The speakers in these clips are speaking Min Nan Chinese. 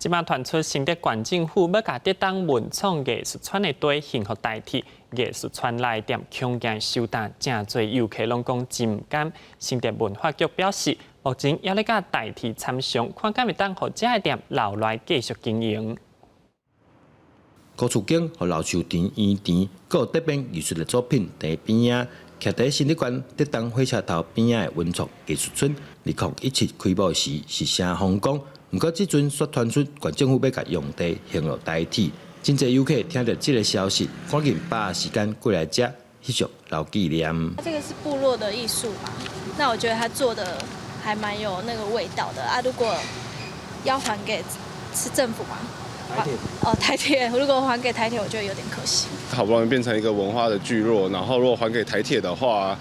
這擺傳出新竹縣政府欲共竹東文創藝術村的地還予台鐵，藝術村內店恐驚收擔，誠濟遊客攏講真毋甘。新竹文化局表示，目前猶咧佮台鐵參詳，看敢會當予這个店留來繼續經營。古厝景予老樹田園田，閣有竹編藝術的作品佇邊仔，徛佇新竹縣竹東火車頭邊仔的文創藝術村，2017開幕時是誠風光。毋過這陣煞傳出縣政府欲共用地還予台鐵，真濟遊客聽著這个消息，趕緊把握時間過來遮翕相留紀念。這個是部落的藝術嘛？那我覺得他做的還蠻有那個味道的啊。如果要還給是政府嗎？台鐵。哦，台鐵，如果還給台鐵，我覺得有點可惜。好不容易變成一個文化的聚落，然後如果還給台鐵的話，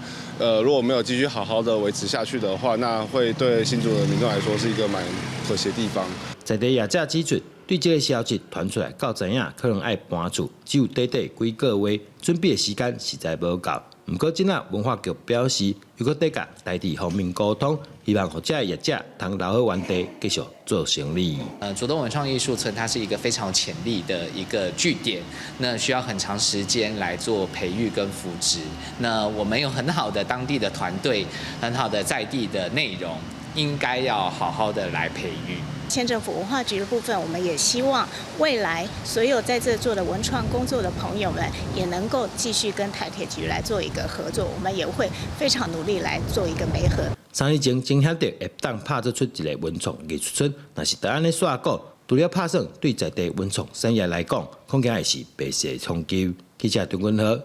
如果沒有繼續好好的維持下去的話，那會對新竹的民眾來說是一個蠻可惜的地方。在地業者指出，對這个消息傳出來，到知影可能愛搬厝，只有短短幾個月，準備的時間實在無夠。毋過，這仔文化局表示，猶閣佇佮台鐵方面溝通，希望予這个業者通留予原地繼續做生意。竹東文創藝術村它是一個非常有潛力的一個據點，那需要很長時間來做培育跟扶植。那我們有很好的當地的團隊，很好的在地的內容，應該要好好的來培育。縣政府文化局的部分，我們也希望未來所有在這做的文創工作的朋友們，也能夠繼續跟台鐵局來做一個合作，我們也會非常努力來做一個媒合。3年前，真顯得會當拍造出一个文創藝術村，若是就按呢煞過，除了拍算對在地文創產業來講，恐驚會是白色衝擊。記者張君和。